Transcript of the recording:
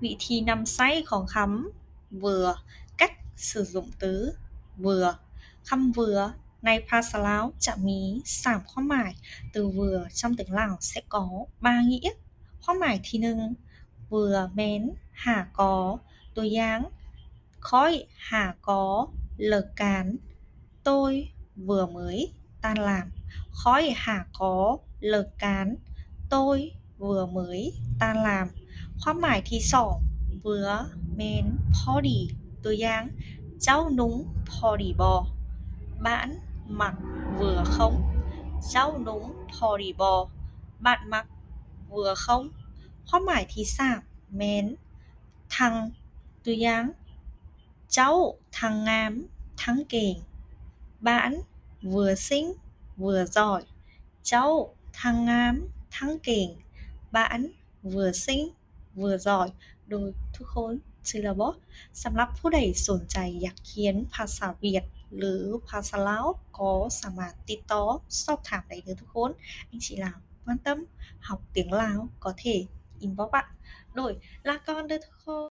ວິທີນຳໃຊ້ຂອງຄຳ vừa, cách sử dụng từ vừa. ຄຳ vừa ໃນພາສາລາວຈະມີສາມຄວາມໝາຍ, từ vừa trong tiếng Lào sẽ có ba nghĩa. ຄວາມໝາຍທີໜຶ່ງ vừa ແມ່ນ ຫາກໍ ຕົວຢ່າງ Khói hà có lợt cán, tôi vừa mới tan làm. Khói hà có lợt cán, tôi vừa mới tan làm. ຄວາມໝາຍທີສອງ vừa ແມ່ນ ພໍດີ ຕົວຢ່າງ ເຈົ້ານຸ່ງພໍດີບໍ່? Bạn mặc vừa không? ເຈົ້ານຸ່ງພໍດີບໍ່? Bạn mặc vừa không? ຄວາມໝາຍທີສາມ ແມ່ນ ທັງ ຕົວຢ່າງ ເຈົ້າທັງງາມທັງເກັ່ງ Bạn vừa xinh vừa giỏi. ເຈົ້າທັງງາມທັງເກັ່ງ Bạn vừa xinh vừa giỏi. ໂດຍທຸກຄົນຊື່ແລ້ວບໍ່? ສຳລັບຜູ້ໃດສົນໃຈຢາກຮຽນພາສາຫວຽດ ຫຼື ພາສາລາວ ກໍສາມາດຕິດຕໍ່ສອບຖາມໄດ້ເດີທຸກຄົນ. Anh chị Lào quan tâm học tiếng Lào có thể inbox ạ. ໂດຍ ລາກ່ອນເດີທຸກຄົນ.